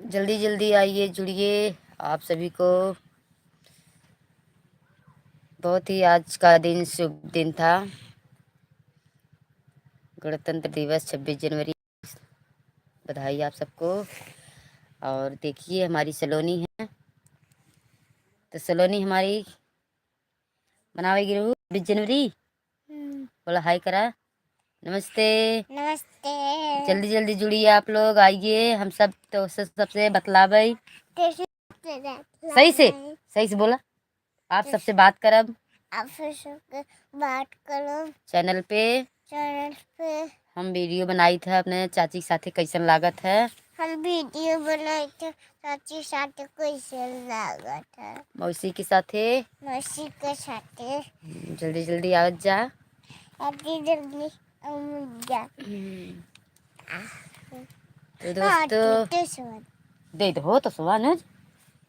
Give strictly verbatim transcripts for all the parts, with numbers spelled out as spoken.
जल्दी जल्दी आइए, जुड़िए। आप सभी को बहुत ही आज का दिन शुभ दिन था, गणतंत्र दिवस छब्बीस जनवरी। बधाई आप सबको। और देखिए, हमारी सलोनी है, तो सलोनी हमारी मनावे गिरहू छब्बीस जनवरी। हम्म। बोला हाय करा। नमस्ते। नमस्ते। जल्दी जल्दी जुड़िए आप लोग, आइए। हम सब तो स-, सबसे बतलावे। कैसे बतलावे? सही से, सही से बोला। आप सबसे बात करब। आप सबसे बात करब। चैनल पे। चैनल पे। हम वीडियो बनाई थे अपने चाची के साथे, कैसन लागत है? हम वीडियो बनाई थे चाची के साथे, कैसन लागत है? मौसी के साथे। मौसी के साथे। हम्म, जल्दी जल्दी आवत जा। जल्दी जल्दी आवत जा। हम्म। तो हाँ, दोस्तों, दे दे सुमन। दे दे हो तो सुमन,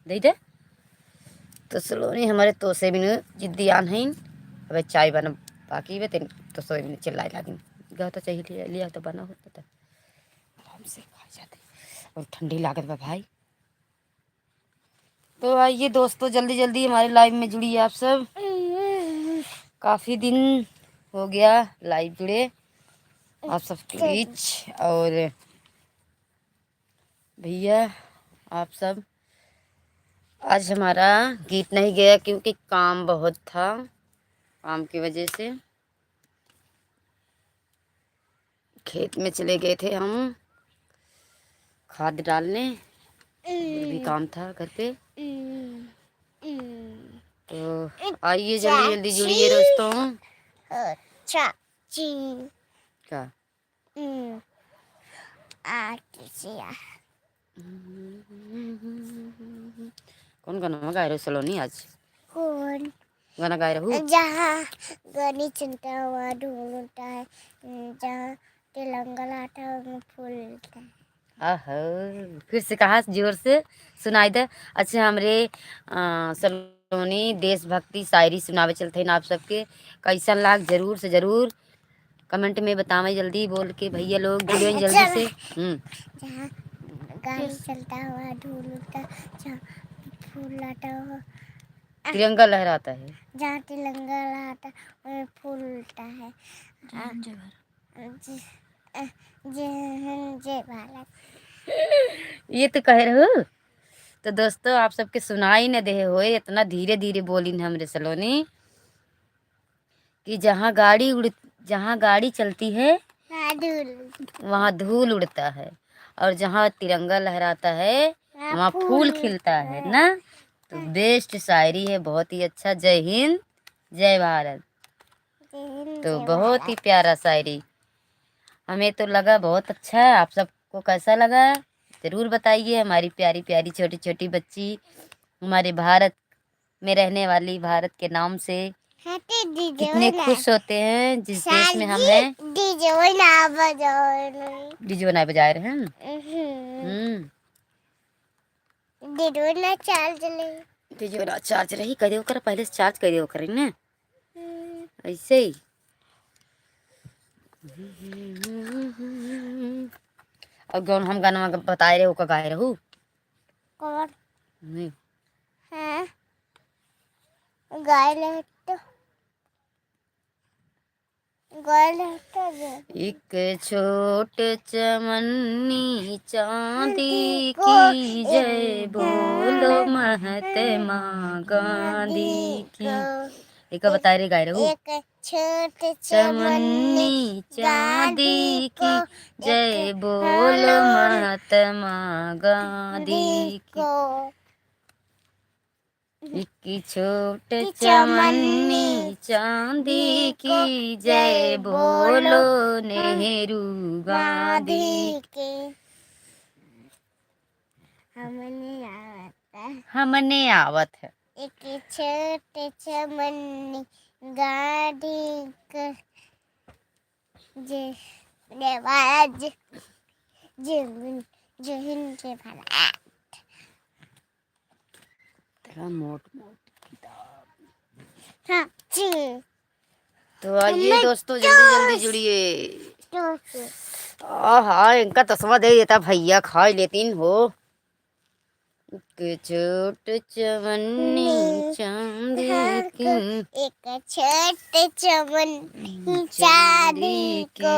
दे दे। तो सलोनी हमारे तोसे बिनु जिद्दी आन हईन। अबे चाय बन बाकी बे, तेन तोसे बिनु चिल्लाए लागिन। गा तो चाहिए लिया, लिया तो बना होता था। आराम से खा जाते। और ठंडी लागत बा भाई। तो आइए दोस्तों, जल्दी जल्दी हमारे लाइव में जुड़िए आप सब। काफ़ी दिन हो गया लाइव जुड़े आप सबके बीच। और भैया, आप सब, आज हमारा गीत नहीं गया क्योंकि काम बहुत था, काम की वजह से। खेत में चले गए थे हम खाद डालने, और भी काम था घर पे। तो आइए जल्दी जल्दी जुड़िए दोस्तों। चाची। क्या? हम्म। आ, किसिया। कौन गाना गाए रहो सलोनी आज? कौन? गाना गाए रहू? जहाँ गाड़ी चलता हुआ ढोल उठता है, जहाँ तिलंगा लाता है, वहाँ फूल उड़ता है। आहो, फिर से कहा जोर से सुनाई दे। अच्छा, हमरे, अ, सलोनी देशभक्ति शायरी सुनावे चलते हैं आप सबके। कैसन लाग, जरूर से जरूर comment में बतावें जल्दी बोल के भैया लोग, जुड़े जल्दी से। हम्म। जहाँ गाड़ी चलता हुआ ढोल उठता, जहाँ फूल लाता हुआ, तिरंगा लहराता है। जहाँ तिरंगा लहराता, वहाँ फूल उड़ता है। जय हिंद, जय भारत। जय, जय हिंद, जय भारत। ये तो कहे रहू। तो दोस्तों, आप सबके सुनाई न देहे होए, इतना धीरे धीरे बोलिन हमरे सलोनी। कि जहाँ गाड़ी उड़, जहाँ गाड़ी चलती है, वहाँ धूल उड़ता है। वहाँ धूल उड़ता है, और जहाँ तिरंगा लहराता है, वहाँ वहाँ फूल फूल खिलता खिलता है है। ना। तो हाँ। Best शायरी है, बहुत ही अच्छा। जय हिंद, जय भारत। जय हिंद, तो जय भारत। बहुत ही प्यारा शायरी। हमें तो लगा बहुत अच्छा। आप सबको कैसा लगा, जरूर बताइए। हमारी प्यारी प्यारी छोटी छोटी बच्ची हमारे भारत में रहने वाली, भारत के नाम से कितने खुश होते हैं जिस देश में हम हैं। DJ ना बजाओ। DJ ना बजाए रहे हैं। हम्म। हम्म। DJ ना charge ले। DJ ना charge रही, कह दे ओकर, पहले से charge कह दे ओकर, ने? हम्म। ऐसे ही। और कौन हम गाना बताए रहे, ओका गाए रहू? कौन? नहीं। हाँ। गाए ले तो। गाए ले तो दे। एक छोट चमन्नी चांदी की जय बोलो महात्मा गांधी की। एक बताए रे गाए रहू। एक छोट चमन्नी चांदी की जय बोलो महात्मा गांधी की। एक छोट चमन्नी चांदी की जय बोलो नेहरू गांधी की। हमने आवत है। हमने आवत है। एक छोट चमन्नी गांधी क जय, जय भारत, जय, जय हिंद, जय भारत। तेरा मोट मोट किताब। हाँ, जी। तो आइए दोस्तों, जल्दी जल्दी जुड़िए। आहा, इनका तसवा दे देता भैया, खा ही लेतीन हो। एक छोट चवन्नी चांदी की। एक छोट चवन्नी चांदी को।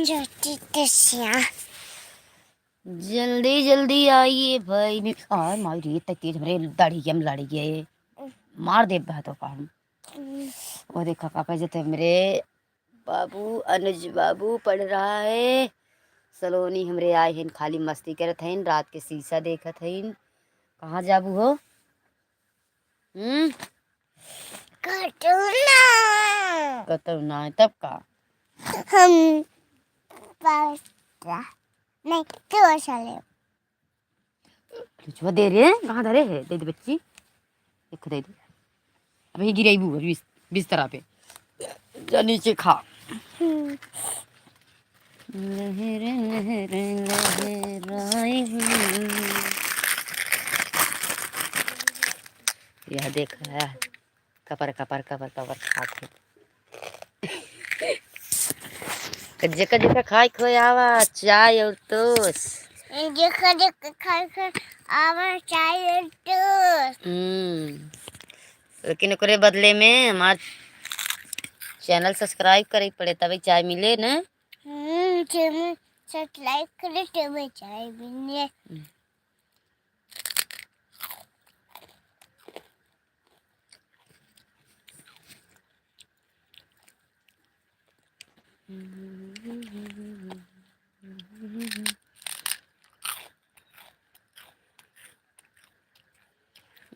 ज्योति तसिया। जल्दी जल्दी आइए भाई। आ माई रे, इतना तेज हमरे दाढ़ी के हम लड़ी गए। मार दे बा तो का हम। वो देखा का कहे जते हमरे बाबू, अनुज बाबू पढ़ रहा है। सलोनी हमरे आए हैं, खाली मस्ती करत हैं, रात के शीशा देखत हैं। कहाँ जाबू हो? हम्म? कतौ ना। कतौ ना है, तब का? हम पास्ता। नहीं, तू ऐसा ले। लुचवा दे रे, कहाँ धरे है? दे दे बच्ची, एक दे दे। अभी गिराइबू अभी बिस-, बिस्तरा पे। जा नीचे खा। हम्म। लहर लहर लहराए हूँ। यह देख रहा है, कपर कपर कपर कपर खात है। जेका जेका खाए खोए आवा चाय और टोस। जेका जेका खाए खोए आवा चाय और टोस। हम्म। लेकिन ओकरे बदले में हमार चैनल सब्सक्राइब करे के पड़े, तबे चाय मिले न। हम्म, चैनल सब्सक्राइब करे तबे चाय मिले। हम्म।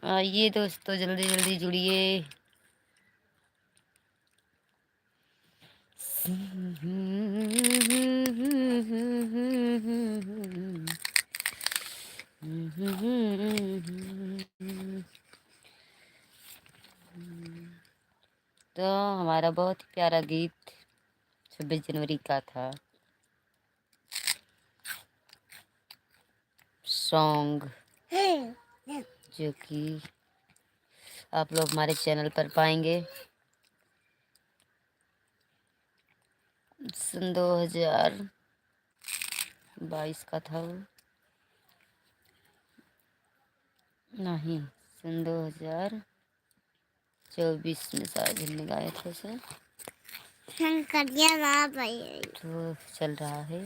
आइए दोस्तों, जल्दी जल्दी जुड़िए। तो हमारा बहुत ही प्यारा गीत छब्बीस जनवरी का था, सॉन्ग, जो कि आप लोग हमारे चैनल पर पाएंगे। सन दो हज़ार बाईस का था वो, नहीं, सन दो हज़ार चौबीस में शायद हमने गाया था उसे। हम करिया ना भाई। तो चल रहा है।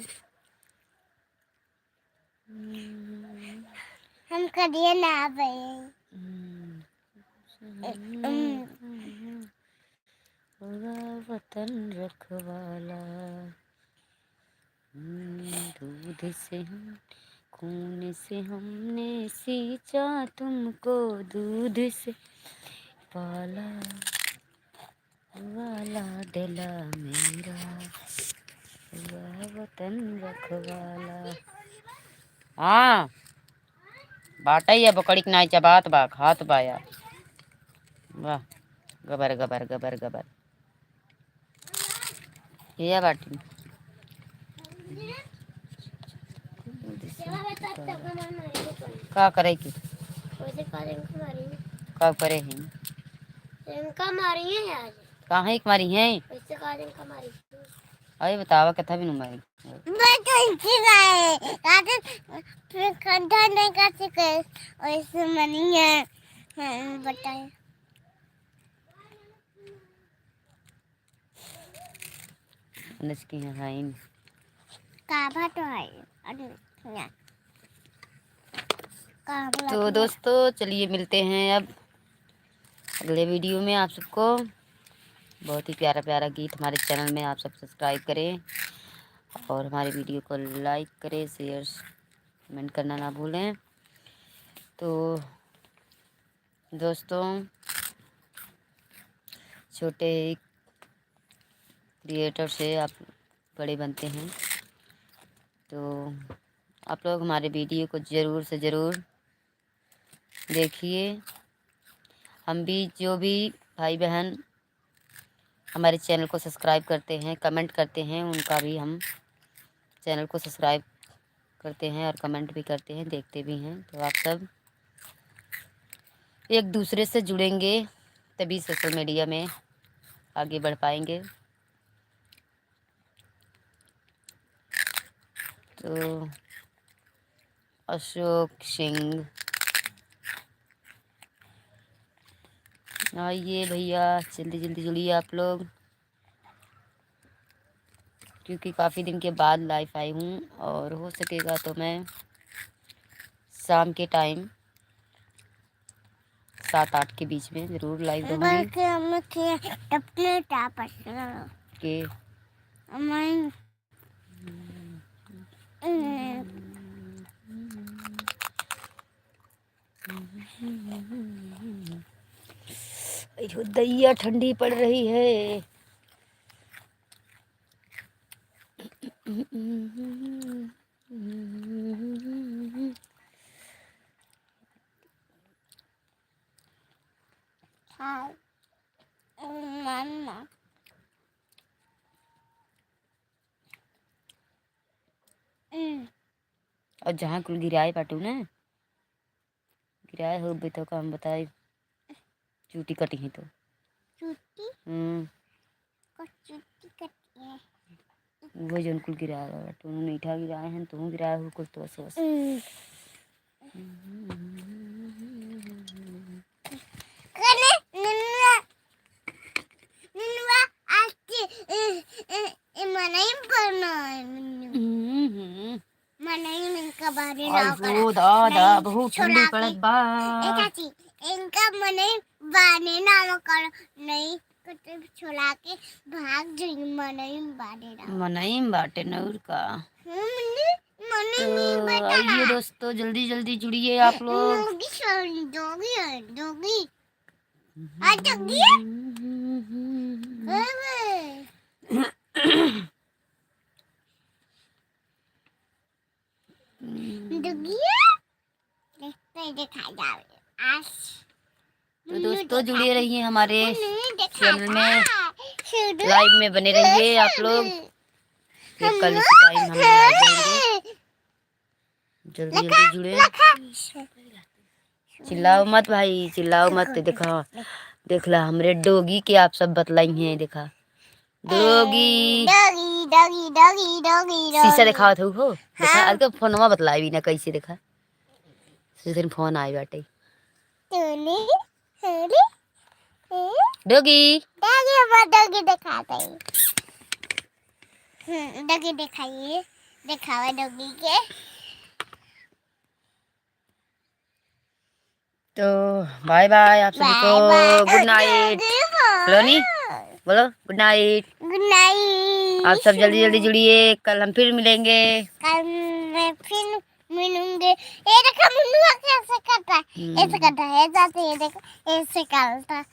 हम करिया ना भाई। हम्म। हम्म। पूरा वतन रखवाला। हम्म, दूध से हम, खून से हमने सींचा तुमको, दूध से पाला वाला दिला मेरा, हुआ वतन रखवाला। हाँ, बाटा या बकरी के नाई चबात बा, खात बा या। वाह, गबर, गबर, गबर, गबर। ये बाटी। का करे की? वैसे काजल को मारी। का करे ही? इनका मारी है आज। काहे के मारी है? वैसे काजल का मारी। अरे बतावा, कथा भी नु मारी। मैं तो इनकी मारे। काजल फिर खंडा नहीं कर सके, वैसे मनी है। हाँ, बताए। नचकी हैं, हाँ, इन। काबा तो है, अरे, ना। काबा तो तो दोस्तों, चलिए मिलते हैं अब अगले वीडियो में आप सबको। बहुत ही प्यारा प्यारा गीत हमारे चैनल में, आप सब सब्सक्राइब करें और हमारे वीडियो को लाइक करें, शेयर, कमेंट करना ना भूलें। तो दोस्तों, छोटे ही क्रिएटर से आप बड़े बनते हैं, तो आप लोग हमारे वीडियो को ज़रूर से ज़रूर देखिए। हम भी, जो भी भाई बहन हमारे चैनल को सब्सक्राइब करते हैं, कमेंट करते हैं, उनका भी हम चैनल को सब्सक्राइब करते हैं और कमेंट भी करते हैं, देखते भी हैं। तो आप सब एक दूसरे से जुड़ेंगे, तभी सोशल मीडिया में आगे बढ़ पाएंगे। तो अशोक सिंह, आइए भैया, जल्दी जल्दी जुड़िए आप लोग, क्योंकि काफ़ी दिन के बाद लाइव आई हूँ और हो सकेगा तो मैं शाम के टाइम सात आठ के बीच में ज़रूर लाइव रहूँगी। बल्कि हम के अपने टापस के। हमारे अयो दैया, ठंडी पड़ रही है। हाँ, मामा। हम्म। और जहाँ कुल गिराए बाटू ना, गिराए हो बे तो का हम बताई, चूटी कटी है तो। चूटी? हम्म। का चूटी कटी है? वो जौन कुल गिराए बाटू, मीठा गिराए हैं, तू गिराए हो कुल तो बस, बस। हम्म। कने निन्ना, निन्ना आज के, ए, ए, ए, मनई बनाए मन्नू। हम्म, हम्म। मनई में इनका बारे आई ना हो करा। दादा, नहीं, बहुत ठंडी छोला पड़त के, बा। ए चाची, इनका मनई बारे ना करा, नहीं, कुछ छोला के भाग जाई मनई बारे ना। मनई में बाटे नौर का। हम्म, मनई, मनई तो में बैठा आइए रहा। दोस्तों, जल्दी जल्दी जुड़िए आप लोग। डोगी सॉरी, डोगी है, डोगी। आ डोगी है? हम्म। डुगिया? देखते देखा जावे। आज तो दोस्तों, जुड़े रहिए हमारे चैनल में। लाइव में बने रहिए आप लोग। फिर कल इसी टाइम हम लाइव रहेंगे। जल्दी, जल्दी जुड़े। चिल्लाओ मत भाई, चिल्लाओ मत। देखा, देख ला, हमरे डोगी के आप सब बतलाई हैं। देखा, doggy. Doggy, doggy, doggy, doggy, शीशा डोगी। देखावत हऊ हो। देखा, हाँ। आज के फोनवा बतलाई भी ना कैसे। देखा, सुधन फोन आई बाटे। तूने, अरे, ए? डोगी। डोगी, हमार डोगी देखाते हैं। हम्म, डोगी दिखाइए, दिखावा डोगी के। तो बाय बाय आप सभी को, bye bye. Good night. Doggy बोल। लोनी, बोलो गुड नाइट। Good night. आप सब जल्दी जल्दी जुड़िए, कल हम फिर मिलेंगे। कल मैं फिर मिलूंगे। ये देखो मुन्नुआ कैसे करता है, हम्म। ऐसे करता है, जाते ये देखो, ऐसे करता।